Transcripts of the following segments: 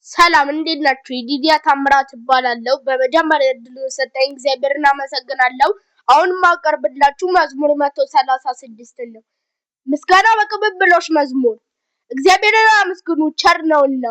ሰላም እንዴት ናችሁ? ይዲዲያ ታምራት እባላለሁ። በመጀመሪያ እድሉን ሰጠኝ እግዚአብሔርን አመሰግናለሁ። አሁን ማቀርብላችሁ መዝሙር 136 ነው። ምስጋና በቅብብሎሽ መዝሙር። እግዚአብሔርን አመስግኑ ቸር ነውና፣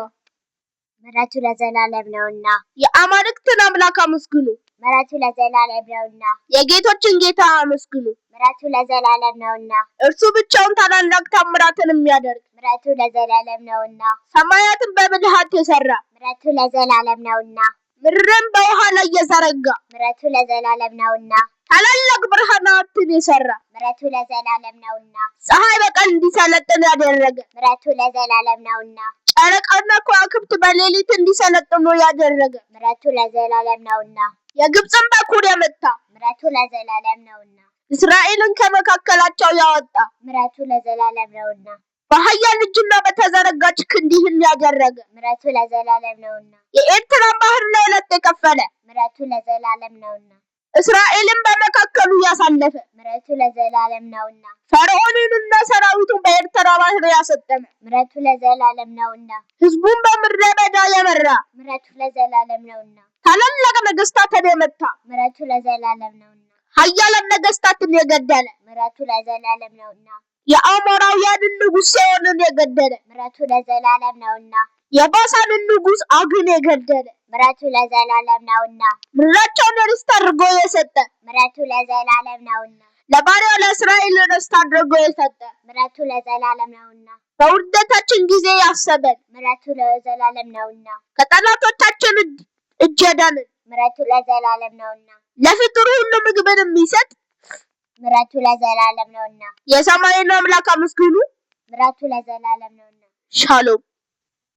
ምሕረቱ ለዘላለም ነውና። የአማልክትን አምላክ አመስግኑ፣ ምሕረቱ ለዘላለም ነውና። የጌቶችን ጌታ አመስግኑ፣ ምሕረቱ ለዘላለም ነውና። እርሱ ብቻውን ታላላቅ ታምራትን የሚያደርግ፣ ምሕረቱ ለዘላለም ነውና። ሰማያትን በብልሃት የሰራ፣ ምሕረቱ ለዘላለም ነውና። ምድርን በውሃ ላይ የዘረጋ፣ ምሕረቱ ለዘላለም ነውና። ታላላቅ ብርሃናትን የሰራ፣ ምሕረቱ ለዘላለም ነውና። ፀሐይ በቀን እንዲሰለጥን ያደረገ፣ ምሕረቱ ለዘላለም ነውና። ጨረቃና ከዋክብት በሌሊት እንዲሰለጥኑ ያደረገ፣ ምሕረቱ ለዘላለም ነውና። የግብፅን በኩር የመታ፣ ምሕረቱ ለዘላለም ነውና። እስራኤልን ከመካከላቸው ያወጣ፣ ምሕረቱ ለዘላለም ነውና። በኃያል እጁና በተዘረጋች ክንድ ይህን ያደረገ፣ ምሕረቱ ለዘላለም ነውና። የኤርትራን ባህር ለሁለት የከፈለ፣ ምሕረቱ ለዘላለም ነውና። እስራኤልን በመካከሉ ያሳለፈ፣ ምሕረቱ ለዘላለም ነውና። ፈርዖንንና ሰራዊቱን በኤርትራ ባህር ያሰጠመ፣ ምሕረቱ ለዘላለም ነውና። ሕዝቡን በምድረ በዳ የመራ፣ ምሕረቱ ለዘላለም ነውና። ታላላቅ ነገስታትን የመታ፣ ምሕረቱ ለዘላለም ነውና። ኃያላን ነገስታትን የገደለ፣ ምሕረቱ ለዘላለም ነውና። የአሞራውያንን ንጉሥ ሴዎንን የገደለ፣ ምሕረቱ ለዘላለም ነውና። የባሳንን ንጉሥ ዐግን የገደለ፣ ምሕረቱ ለዘላለም ነውና። ምድራቸውን ርስት አድርጎ የሰጠ፣ ምሕረቱ ለዘላለም ነውና። ለባሪያው ለእስራኤል ርስት አድርጎ የሰጠ፣ ምሕረቱ ለዘላለም ነውና። በውርደታችን ጊዜ ያሰበን፣ ምሕረቱ ለዘላለም ነውና። ከጠላቶቻችን እጅ ያዳነን፣ ምሕረቱ ለዘላለም ነውና። ለፍጡሩ ሁሉ ምግብን የሚሰጥ፣ ምሕረቱ ለዘላለም ነውና። የሰማይን አምላክ አመስግኑ። ምሕረቱ ለዘላለም ነውና። ሻሎም።